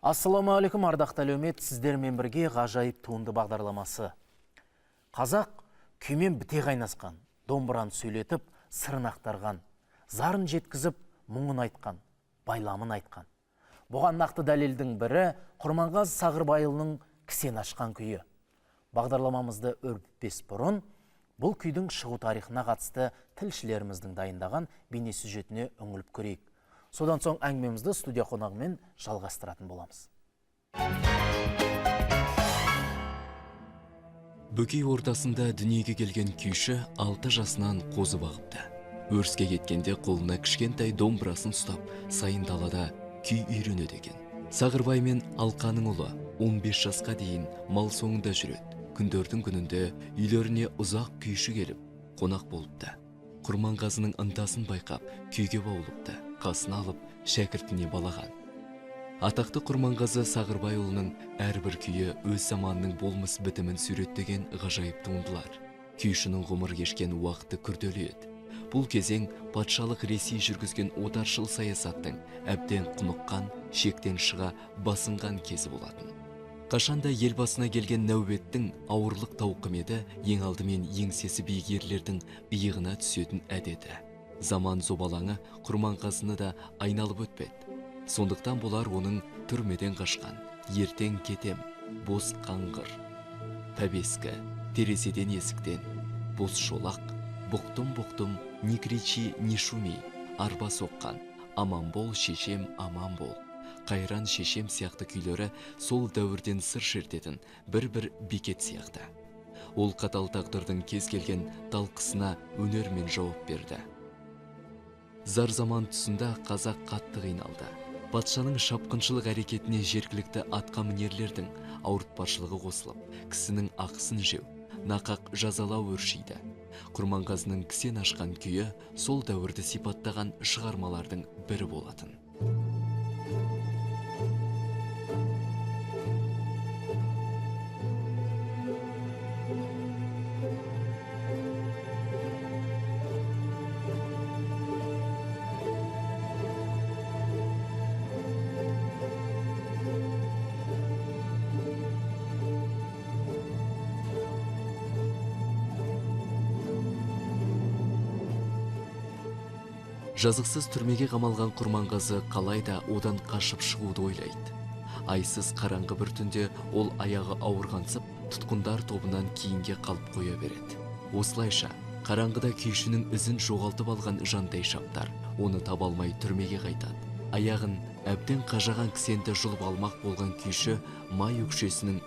Ассалаумағалейкум, ардақты әлеумет, сіздермен бірге ғажайып туынды бағдарламасы. Қазақ күймен біте қайнасқан, домбыраны сөйлетіп, сырын ақтарған, зарын жеткізіп, мұңын айтқан, байламын айтқан. Бұған нақты дәлелдің бірі Құрманғазы Сағырбайұлының кісен ашқан күйі. Бағдарламамызды өрбітпес бұрын бұл күйдің шығу тарихына қатысты тілшілеріміздің дайындаған бейнесюжетіне үңіліп көрейік. Содан соң әңгімемізді студия қонағымен жалғастыратын боламыз. Бөкей ортасында дүниеге келген күйші 6 жасынан қозы бағыпты. Өріске кеткенде қолына кішкентай домбырасын ұстап, сайын далада күй үйренеді екен. Сағырбай мен Алқаның ұлы 15 жасқа дейін мал соңында жүреді. Күндердің күнінде үйлеріне ұзақ күйші келіп, қонақ болыпты. Құрманғазының ынтасын байқап, күйге баулыпты, қасына алып, шәкіртіне балаған. Атақты Құрманғазы Сағырбайұлының әрбір күйі өз заманының болмыс бітімін суреттеген ғажайып туындылар. Күйшінің ғұмыр кешкен уақыты күрделі еді. Бұл кезең патшалық Ресей жүргізген отаршыл саясаттың әбден құныққан, шектен шыға басынған кезі болатын. Қашанда ел басына келген нәубеттің ауырлық тауқыметі ең алдымен еңсесі биік ерлердің иығына түсетін әдеті. Заман зобалаңы Құрманғазыны да айналып өтпеді. Сондықтан бұлар оның түрмеден қашқан, ертең кетем, бос қаңғыр, пәбескі, терезеден есіктен, бос шолақ, бұқтым-бұқтым, не кричи, не шуми, арба соққан, аман бол, шешем, аман бол, қайран шешем сияқты күйлері сол дәуірден сыр шертетін бір-бір бекет сияқты. Ол қатал тағдырдың кез келген талқысына өнермен жауап берді. Зар заман тұсында қазақ қатты қиналды. Патшаның шапқыншылық әрекетіне жергілікті атқа мінерлердің ауыртпашылығы қосылып, кісінің ақысын жеу, нақақ жазалау өршиді. Құрманғазының кісен ашқан күйі сол дәуірді сипаттаған шығармалардың бірі болатын. Жазықсыз түрмеге қамалған Құрманғазы қалайда одан қашып шығуды ойлайды. Айсыз қараңғы бір түнде ол аяғы ауырғансып, тұтқындар тобынан кейінге қалып қоя береді. Осылайша, қараңғыда күйшінің ізін жоғалтып алған жандай шаптар оны таба алмай түрмеге қайтады. Аяғын әбден қажаған кісенді жұлып алмақ болған күйші май өкшесінің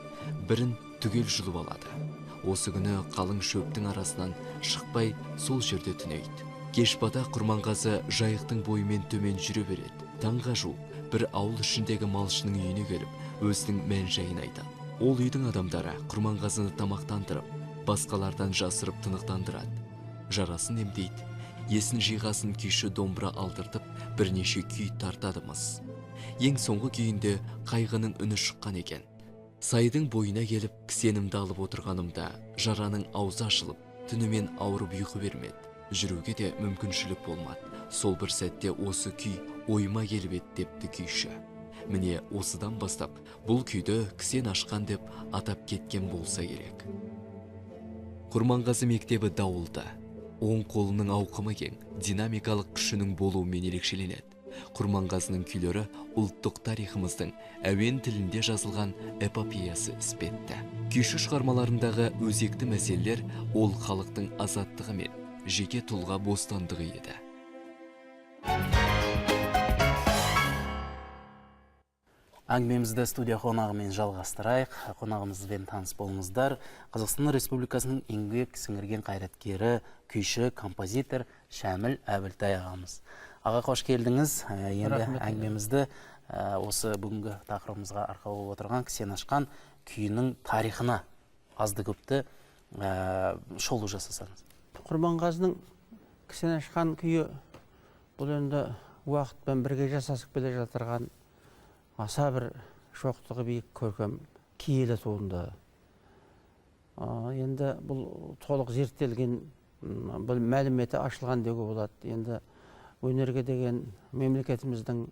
бірін түгел жұлып алады. Осы күні қалың шөптің арасынан шықпай сол жерде түнейді. Кеш бата Құрманғазы жайықтың бойымен төмен жүре береді. Таңға жуық бір ауыл ішіндегі малшының үйіне келіп, өзінің мән-жайын айтады. Ол үйдің адамдары Құрманғазыны тамақтандырып, басқалардан жасырып тынықтандырады. Жарасын емдейді. Есін жиғасын күйші домбыра алдыртып, бірнеше күй тартадымыз. Ең соңғы күйінде қайғының үні шыққан екен. Сайдың бойына келіп, кісенімді алып отырғанымда жараның аузы ашылып, түнімен ауырып ұйқы бермеді. Жүруге де мүмкіншілік болмады. Сол бір сәтте осы күй ойыма келіп еді депті күйші. Міне осыдан бастап бұл күйді кісен ашқан деп атап кеткен болса керек. Құрманғазы мектебі дауылды. Оң қолының ауқымы кең, динамикалық күшінің болуымен ерекшеленеді. Құрманғазының күйлері ұлттық тарихымыздың әуен тілінде жазылған эпопеясы іспетті. Күйші шығармаларындағы өзекті мәселелер ол халықтың азаттығы мен жеке тұлға бостандығы еді. Әңгімемізді студия қонағымен жалғастырайық. Қонағымызбен таныс болыңыздар. Қазақстан Республикасының еңбек сіңірген қайраткері, күйші, композитор Шәміл Әбілтай ағамыз. Аға, қош келдіңіз. Енді әңгімемізді осы бүгінгі тақырыбымызға арқау болып отырған кісен ашқан күйінің тарихына азды көпті шолу жасасаңыз. Құрманғазының кісен ашқан күйі бұл енді уақытпен бірге жасасып келе жатырған аса бір шоқтығы биік көркем киелі туынды. Енді бұл толық зерттелген, бұл мәліметі ашылған деуге болады. Енді өнерге деген мемлекетіміздің,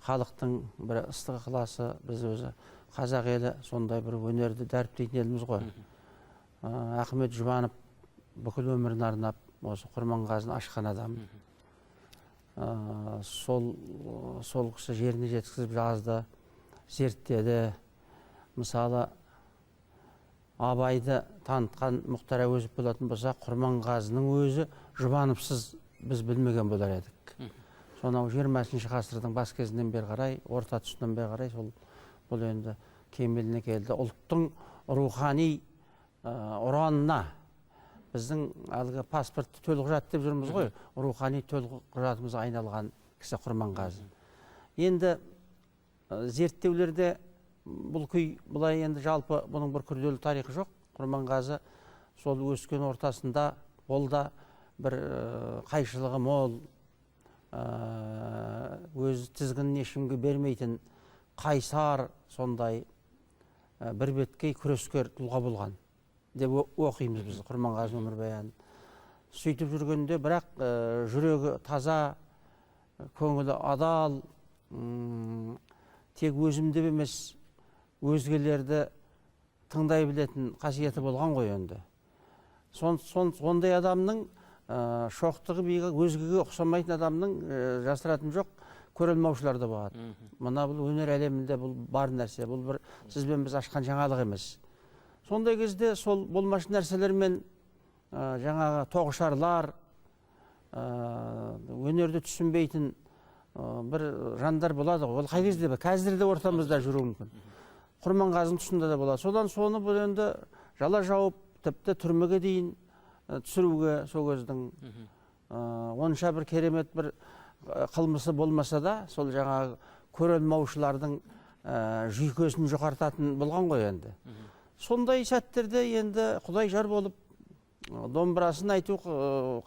Халықтың бір ыстық ықыласы, біз өзі қазақ елі сондай бір өнерді дәріптейтін еліміз ғой. Ахмет Жұбанов бүкіл өмірін арнап осы Құрманғазыны ашқан адам. Сол кісі жеріне жеткізіп жазды, зерттеді. Мысалы, Абайды танытқан Мұхтар Әуезов болатын болса, Құрманғазының өзі Жұбановсыз біз білмеген болар едік. Сонау 20 ғасырдың бас кезінен бері қарай, орта тұсынан бері қарай сол бұл енді кемеліне келді. Ұлттың рухани ұранына, біздің әлгі паспортты төлқұжат деп жүрміз ғой, рухани төлқұжатымызға айналған кісі Құрманғазы. Енді зерттеулерде бұл күй былай енді жалпы бұның бір күрделі тарихы жоқ. Құрманғазы сол өскен ортасында ол да бір қайшылығы мол, өз тізгінін ешкімге бермейтін қайсар, сондай бір беткей күрескер тұлға болған деп оқимыз біз Құрманғазының өмірбаянын. Сөйтіп жүргенде бірақ жүрегі таза, көңілі адал, тек өзім деп емес, өзгелерді тыңдай білетін қасиеті болған ғой енді. Сондай адамның шоқтығы биігі, өзгеге ұқсамайтын адамның жасыратын жоқ, көре алмаушылар да болады. Мына бұл өнер әлемінде бұл бар нәрсе, бұл бір сізбен біз ашқан жаңалық емес. Сондай кезде сол болмашы нәрселермен жаңағы тоғышарлар, өнерді түсінбейтін бір жандар болады ғой. Ол қай кезде бе? Қазір де ортамызда жүруі мүмкін. Құрманғазының тұсында да болады. Содан соны бұл енді жала жауып, тіпті түрмеге дейін түсіруге сол кездің онша бір керемет бір қылмысы болмаса да, сол жаңағы көре алмаушылардың жүйкесін жұқартатын болған ғой енді. Сондай сәттерде енді Құдай жар болып домбырасын айту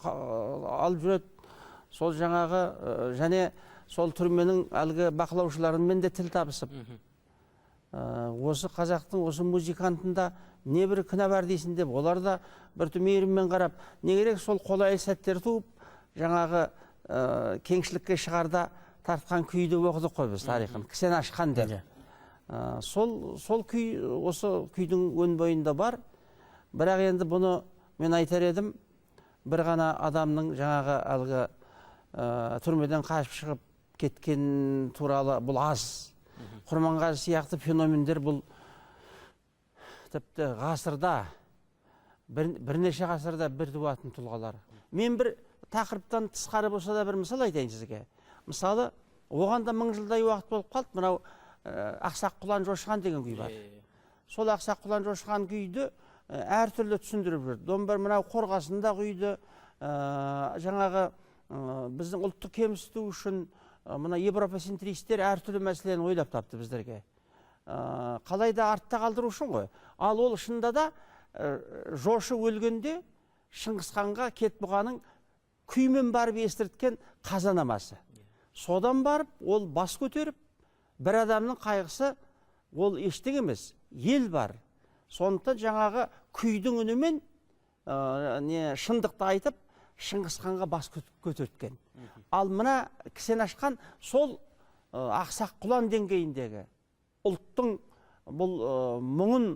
алып жүреді. Сол жаңағы және сол түрменің әлгі бақылаушыларымен де тіл табысып, осы қазақтың осы музыкантында не бір кінә бар дейсің деп, олар да бір мейіріммен қарап, не керек сол қолайлы сәттер туып, жаңағы кеңшілікке шығарда тартқан күйді оқыдық қой біз тарихын, кісен ашқан деп. Сол күй, осы күйдің өн бойында бар. Бірақ енді бұны мен айтар едім, бір ғана адамның жаңағы әлгі түрмеден қашып шығып кеткен туралы бұл аз. Құрманғазы сияқты феномендер бұл тіпті ғасырда, бірнеше ғасырда бір туатын тұлғалар. Мен бір тақырыптан тысқары болса да бір мысал айтайын сізге. Мысалы, оған да 1000 жылдай уақыт болып қалды, мынау Ақсақ құлан жошыған деген күй бар. Сол Ақсақ құлан жошыған күйді әртүрлі түсіндіріп жүрді. Домбыр мынау қорғасында күйді, жаңағы біздің ұлтты кемсіту үшін мына европацентристер әртүрлі мәселені ойлап тапты біздерге. Қалай да артта қалдыру үшін ғой. Ал ол шынында да жошы өлгенде Шыңғысханға Кетбұғаның күймен барып естірткен қазанамасы. Содан барып ол бас көтеріп, бір адамның қайғысы ол ештеңе емес, ел бар. Сондықтан жаңағы күйдің үнімен шындықты айтып, Шыңғысханға бас көтерткен. Ал мына кісен ашқан сол Ақсақ құлан деңгейіндегі ұлттың бұл мұңын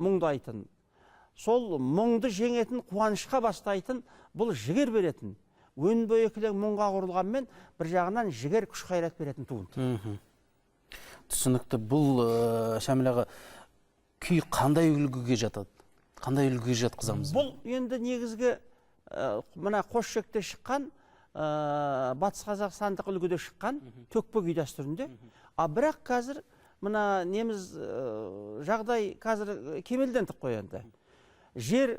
мұңдайтын, сол мұңды жеңетін, қуанышқа бастайтын, бұл жігер беретін, өн бойы кілең мұңға құрылғанмен бір жағынан жігер, күш қайрат беретін туынды. Түсінікті. Бұл Шәміл аға, күй қандай үлгіге жатады? Қандай үлгіге жатқызамыз? Бұл енді негізгі мына қос шекте шыққан, Батыс Қазақстандық үлгіде шыққан төкпе күй дәстүрінде. А бірақ қазір мына неміз жағдай қазір кемелдендік қой енді. Жер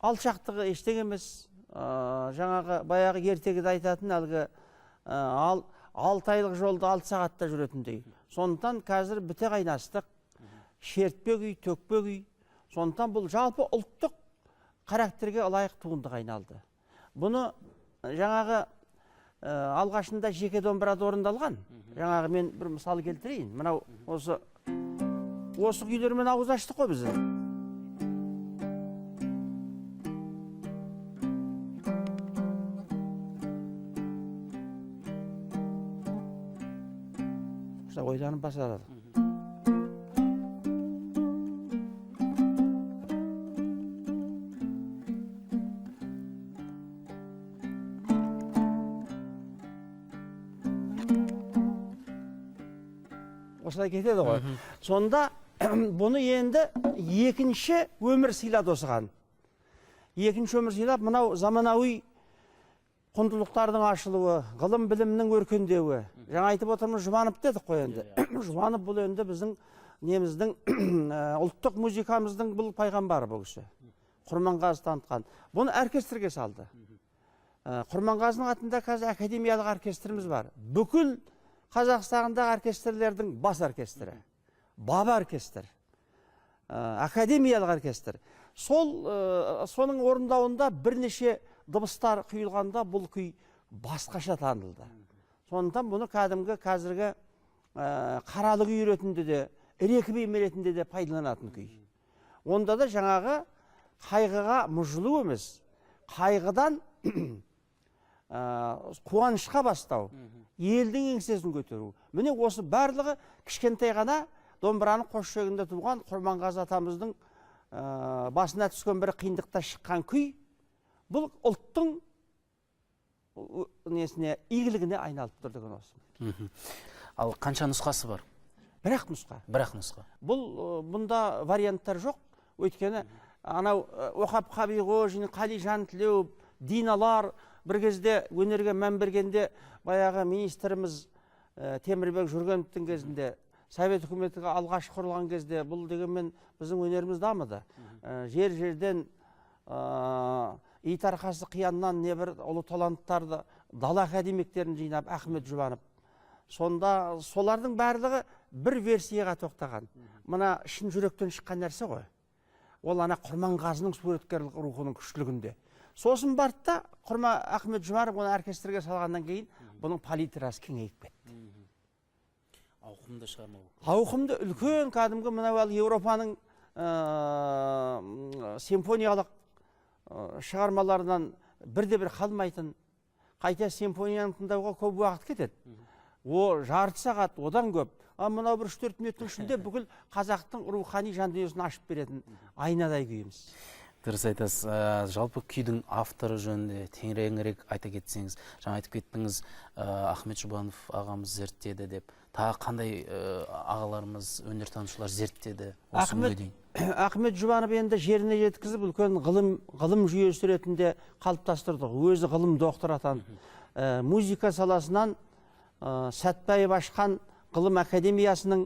алшақтығы ештеңе емес, жаңағы баяғы ертегіде айтатын әлгі 6 айлық жолды 6 сағатта жүретіндей. Сондықтан қазір біте қайнастық, шертпе күй, төкпе күй. Сондықтан бұл жалпы ұлттық характерге ылайық туындыға айналды. Бұны жаңағы алғашында жеке домбырада орындалған. Жаңағы мен бір мысал келтірейін. Мынау осы күйлермен ауыз аштық қой біз. Осылай ойланып басады. Осылай кетеді ғой. Сонда бұны енді екінші өмір сыйлады осыған. Екінші өмір сыйлап, мынау заманауи құндылықтардың ашылуы, ғылым білімнің өркендеуі. Жаңа айтып отырмыз, Жұбанов дедік қой енді. Жұбанов бұл енді біздің неміздің ұлттық музыкамыздың бұл пайғамбары бұл кісі. Құрманғазы танытқан. Бұны оркестрге салды. Құрманғазының атында қазір академиялық оркестріміз бар. Бүкіл Қазақстандағы оркестрлердің бас оркестрі, баба оркестр, академиялық оркестр. Сол, соның орындауында бірнеше дыбыстар құйылғанда бұл күй басқаша танылды. Сондықтан бұны кәдімгі қазіргі қаралы күй ретінде де, реквием ретінде де пайдаланатын күй. Онда да жаңағы қайғыға мұжылу емес, қайғыдан қуанышқа бастау, елдің еңсесін көтеру. Міне осы барлығы кішкентай ғана домбыраның қос шегінде туған Құрманғазы атамыздың басына түскен бір қиындықта шыққан күй, бұл ұлттың несіне, игілігіне айналып тұр деген осы. Ал қанша нұсқасы бар? Бір-ақ нұсқа. Бір-ақ нұсқа. Бұл бұнда варианттар жоқ. Өйткені анау Оқап Қабиғожин, Қали Жантілеуов, Диналар бір кезде өнерге мән бергенде баяғы министріміз Темірбек Жүргеновтің кезінде, Совет үкіметі алғаш құрылған кезде бұл дегенмен біздің өнеріміз дамыды. Жер-жерден ит арқасы қияннан небір ұлы таланттарды, дала академиктерін жинап Ахмет Жұбанов. Сонда солардың барлығы бір версияға тоқтаған. Мына шын жүректен шыққан нәрсе ғой. Ол ана Құрманғазының суреткерлік рухының күштілігінде. Сосын барды да Ахмет Жұбанов оны оркестрге салғаннан кейін бұның палитрасы кеңейіп кетті. Ауқымды шығарма болып. Ауқымды үлкен кәдімгі мынау ал Еуропаның симфониялық шығармаларынан бірде бір қалмайтын, қайта симфонияны тыңдауға көп уақыт кетеді. О жарты сағат, одан көп. А мынау бір 3-4 минуттың ішінде бүкіл қазақтың рухани жан дүниесін ашып беретін айнадай күйіміз. Дұрыс айтасыз. Жалпы күйдің авторы жөнінде тереңірек айта кетсеңіз, жаңа айтып кеттіңіз, Ахмет Жұбанов ағамыз зерттеді деп. Тағы қандай ағаларымыз, өнертанушылар зерттеді осы күнге дейін? Ахмет Жұбанов енді жеріне жеткізіп үлкен ғылым жүйесі ретінде қалыптастырды. Өзі ғылым докторы атанды. Музыка саласынан Сәтбаев ашқан ғылым академиясының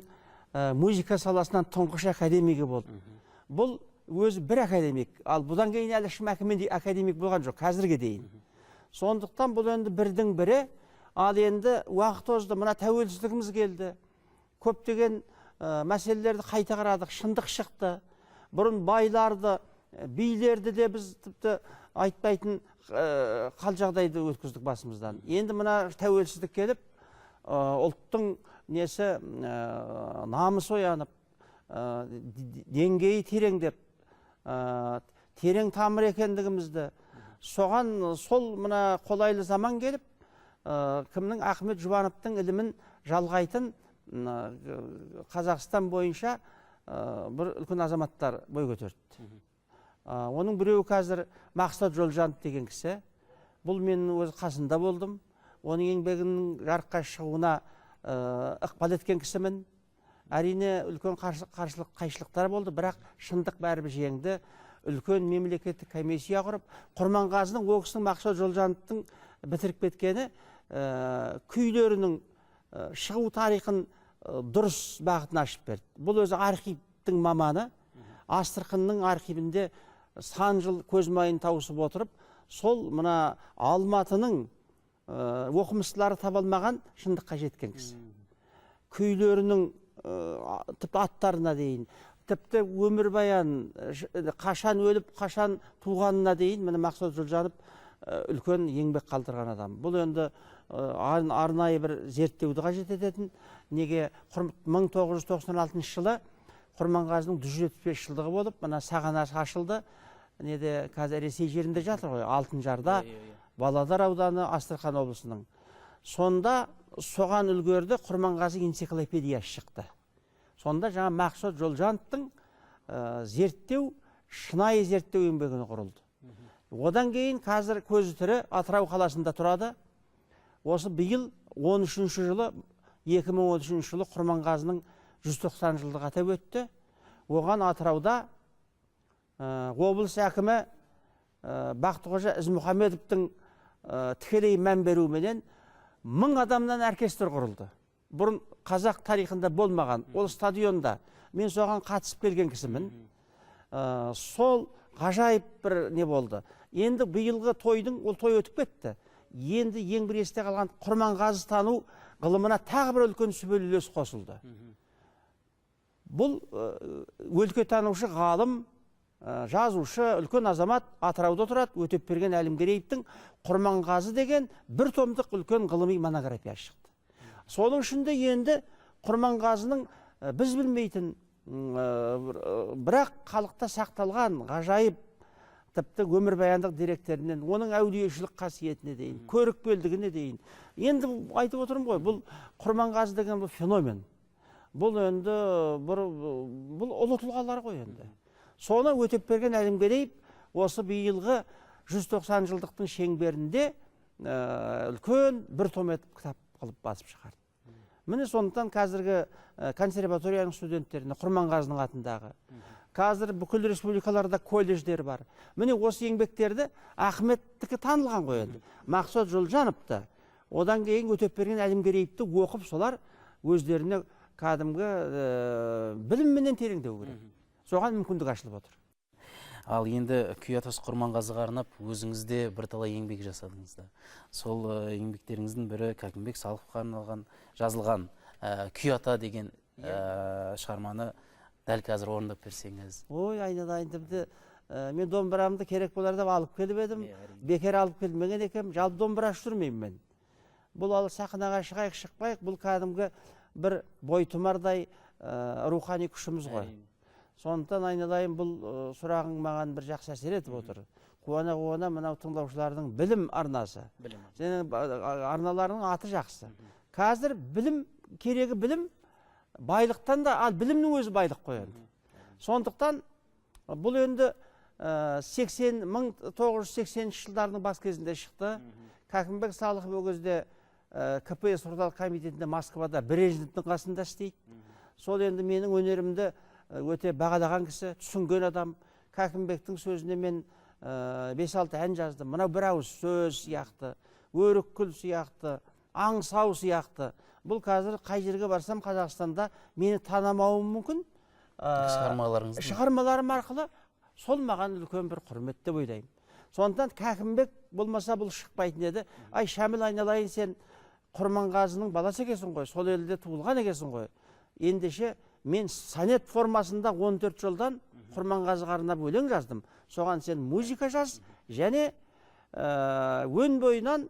музыка саласынан тұңғыш академигі болды. Бұл өзі бір академик, ал бұдан кейін әлі ешкім академик болған жоқ қазірге дейін. Сондықтан бұл енді бірдің бірі, ал енді уақыт озды, мына тәуелсіздігіміз келді. Көптеген мәселелерді қайта қарадық, шындық шықты. Бұрын байларды, билерді де біз тіпті айтпайтын қал жағдайды өткіздік басымыздан. Енді мына тәуелсіздік келіп, ұлттың несі намысы оянып, деңгейі тереңдеп, терең тамыр екендігімізді, соған сол мына қолайлы заман келіп, кімнің Ахмет Жұбановтың ілімін жалғайтын Қазақстан бойынша бір үлкен азаматтар бой көтерді. Оның біреуі қазір Мақсат Жолжанов деген кісі. Бұл мен өз қасында болдым. Оның еңбегінің жарыққа шығуына ықпал еткен кісімін. Әрине үлкен қайшылықтар болды, бірақ шындық бәрібір жеңді. Үлкен мемлекеттік комиссия құрып, Құрманғазының, ол кісінің Мақсат Жолжановтың бітіріп кеткені күйлерінің шығу тарихын дұрыс бағытын ашып берді. Бұл өзі архивтің маманы, Астраханның архивінде сан жыл көз майын тауысып отырып, сол мына Алматының оқымыстылары таба алмаған шындыққа жеткен кісі. Күйлерінің тіпті аттарына дейін, тіпті өмірбаян, қашан өліп, қашан туғанына дейін міне Мақсат Жолжанов үлкен еңбек қалдырған адам. Бұл енді арнайы бір зерттеуді қажет ететін. Неге 1996 жылы Құрманғазының 175 жылдығы болып, мына сағанасы ашылды. Неде қазір Ресей жерінде жатыр ғой, Алтынжарда, Павлодар ауданы, Астрахань облысының. Сонда Соған үлгерді, Құрманғазы энциклопедиясы шықты. Сонда жаңа Мақсот Жолжановтың зерттеу, шынайы зерттеу еңбегіне құрылды. Одан кейін қазір көзі тірі Атырау қаласында тұрады. Осы биыл 13 жылы, 2013 жылы Құрманғазының 190 жылдығы атап өтті. Оған Атырауда облыс әкімі Бақтықожа Ізмұхамедовтің тікелей мән беруіменен 1000 адамнан оркестр құрылды. Бұрын қазақ тарихында болмаған, ол стадионда. Мен соған қатысып келген кісімін. Сол ғажайып бір не болды. Енді биылғы тойдың, ол той өтіп кетті. Енді ең бір есте қалған Құрманғазы тану ғылымына тағы бір үлкен сүбелі үлес қосылды. Бұл өлкетанушы ғалым, жазушы, үлкен азамат Атырауда тұрады, Өтепберген Әлімгереевтің Құрманғазы деген бір томдық үлкен ғылыми монография шықты. Соның ішінде енді Құрманғазының біз білмейтін, бірақ халықта сақталған ғажайып тіпті өмірбаяндық деректерінен, оның әулиешілік қасиетіне дейін, көрікпелдігіне дейін. Енді айтып отырмын ғой, бұл Құрманғазы деген бұл феномен. Бұл енді бұл ұлы тұлғалар ғой енді. Соны Өтепберген Әлімгереев осы биылғы 190 жылдықтың шеңберінде үлкен бір том етіп кітап қылып басып шығарды. Міне сондықтан қазіргі консерваторияның студенттеріне, Құрманғазының атындағы, қазір бүкіл республикаларда колледждер бар. Міне осы еңбектерді Ахметтікі танылған ғой енді. Мақсот Жолжановты, одан кейін Өтепберген Әлімгереевті оқып, солар өздеріне кәдімгі білімменен тереңдеу керек. Соған мүмкіндік ашылып отыр. Ал енді күй атасы Құрманғазыға арнап өзіңіз де бірталай еңбек жасадыңыз да. Сол еңбектеріңіздің бірі Кәкімбек Салықовқа арналған жазылған Күй ата деген шығарманы дәл қазір орындап берсеңіз. Ой, айналайын, тіпті мен домбырамды керек болар деп алып келіп едім. Бекер алып келмеген екенмін. Жалпы домбыра жүрмеймін мен. Бұл ал сахнаға шығайық, шықпайық, бұл кәдімгі бір бойтұмардай рухани күшіміз ғой. Сондықтан айналайын, бұл сұрағың маған бір жақсы әсер етіп отыр. Қуана-қуана мынау тыңдаушылардың білім арнасы. Сенің арналарының аты жақсы. Қазір білім, керегі білім, байлықтан да, ал білімнің өзі байлық қой енді. Сондықтан бұл енді 1980 жылдарының бас кезінде шықты. Кәкімбек Салықов ол кезде КПС орталық комитетінде Москвада Брежневтің қасында істейді. Сол енді менің өнерімді өте бағалаған кісі, түсінген адам. Кәкімбектің сөзіне мен 5-6 ән жаздым. Мынау бір ауыз сөз сияқты, өріккүл сияқты, аңсау сияқты. Бұл қазір қай жерге барсам Қазақстанда мені танымауым мүмкін. Шығармаларым арқылы сол маған үлкен бір құрмет деп ойлаймын. Сондықтан Кәкімбек болмаса бұл шықпайтын еді. Ай, Шәміл айналайын, сен Құрманғазының баласы екенсің ғой, сол елде туылған екенсің ғой. Ендеше мен сонет формасында 14 жолдан Құрманғазыға арнап өлең жаздым. Соған сен музыка жаз және өн бойынан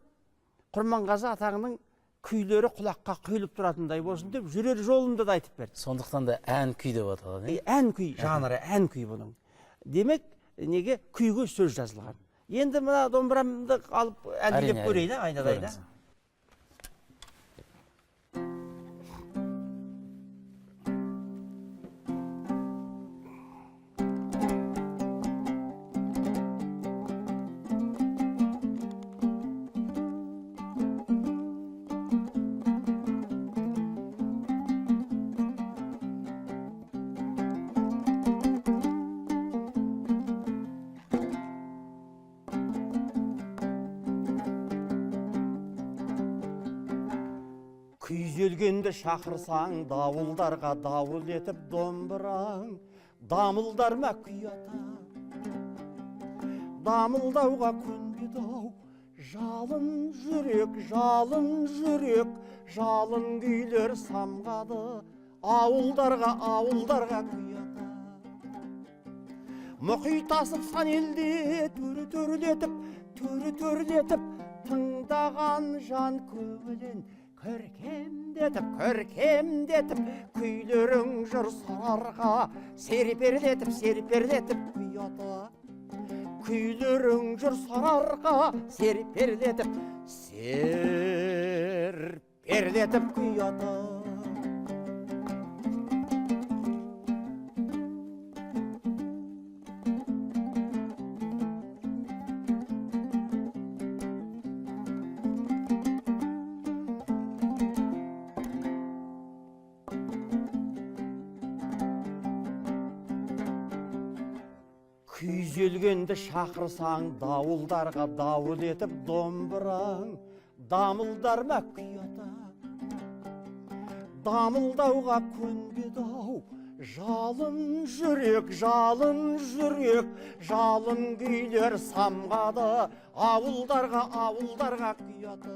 Құрманғазы атаңның күйлері құлаққа құйылып тұратындай болсын деп жүрер жолымды да айтып берді. Сондықтан да ән күй деп аталады. Ән күй жанры, ән күй бұның. Демек, неге күйге сөз жазылған. Енді мына домбырамды алып әлдилеп көрейін, айналайын. Күйзелгенді шақырсаң, дауылдарға дауыл етіп домбыраң, дамылдар ма күй ата? Дамылдауға көнбеді ау, жалын жүрек, жалын жүрек, жалын күйлер самғады, ауылдарға, ауылдарға күй ата. Мұхит асып сан елде төрі төрлетіп, төрі төрлетіп, тыңдаған жан көңілін көркемдетіп, көркемдетіп, күйлерің жыр Сарыарқа серперлетіп, серперлетіп күй ата. Күйлерің жыр Сарыарқа серперлетіп, серперлетіп. серперлетіп күй ата. Күйзелгенді шақырсаң, дауылдарға дауыл етіп домбыраң, дамылдар ма күй ата? Дамылдауға көнбеді ау, жалын жүрек, жалын жүрек, жалын күйлер самғады, ауылдарға, ауылдарға күй ата.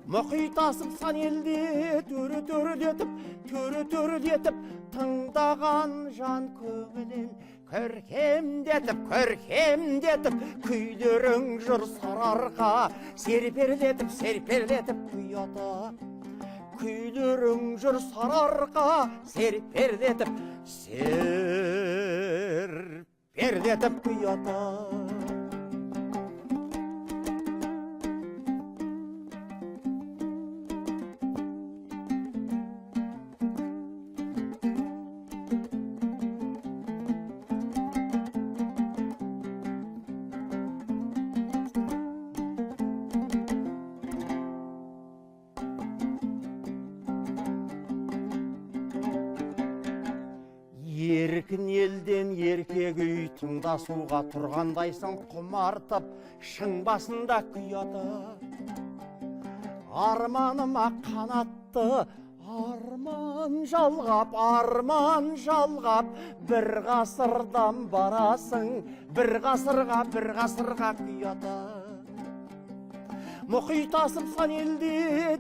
Мұхит асып сан елде, төрі төрілетіп, төрі төрілетіп, тыңдаған жан көңілін көркемдетіп, көркемдетіп, күйлерің жүр Сарыарқа, серперлетіп, серперлетіп күй ата. Күйлерің жүр Сарыарқа, серперлетіп, серперлетіп күй ата. Еркін елден еркек үй тыңдасуға тұрғандайсың құмартып, шың басында күй ата. Арманыма қанатты, арман жалғап, арман жалғап, бір ғасырдан барасың, бір ғасырға, бір ғасырға күй ата. Мұхит асып сан елде,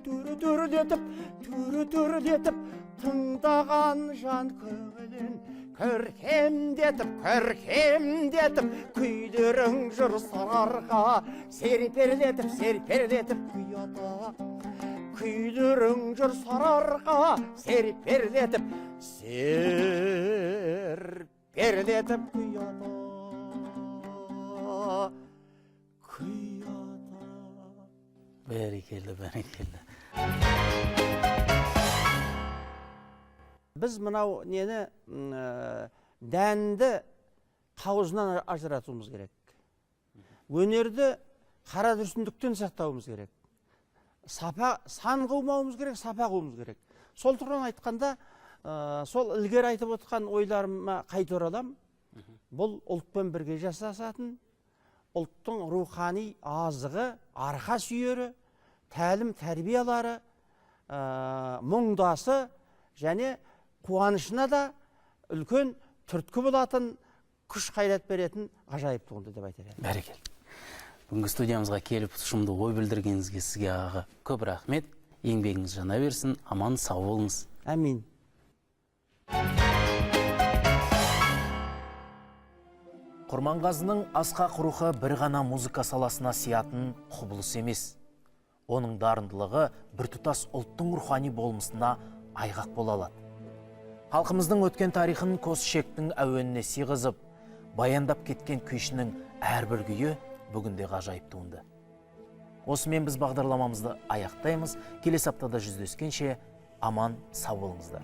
төрі төрілетіп, төрі төрілетіп, тыңдаған жан көңілін көркемдетіп, көркемдетіп, күйлерің жүр Сарыарқа, серперлетіп, серперлетіп күй ата. Күйлерің жүр Сарыарқа, серперлетіп, серперлетіп күй ата. Күй ата. Бәрекелді, бәрекелді. Біз мынау нені, дәнді қауызынан ажыратуымыз керек. Өнерді қара дүрсіндіктен сақтауымыз керек. Сапа, сан қумауымыз керек, сапа қуымыз керек. Сол тұрғыдан айтқанда, сол ілгері айтып отқан ойларыма қайта оралам. Бұл ұлтпен бірге жасасатын, ұлттың рухани азығы, арқа сүйері, тәлім тәрбиелары, мұңдасы және қуанышына да үлкен түрткі болатын, күш қайрат беретін ғажайып туынды деп айтар едім. Бәрекелді. Бүгінгі студиямызға келіп тұшымды ой білдіргеніңізге сізге аға көп рахмет. Еңбегіңіз жана берсін, аман сау болыңыз. Әмин. Құрманғазының асқақ рухы бір ғана музыка саласына сиятын құбылыс емес. Оның дарындылығы біртұтас ұлттың рухани болмысына айғақ бола алады. Халқымыздың өткен тарихын көз шектің әуеніне сиғызып, баяндап кеткен күйшінің әрбір күйі бүгінде ғажайып туынды. Осымен біз бағдарламамызды аяқтаймыз. Келесі аптада жүздескенше аман сау болыңыздар.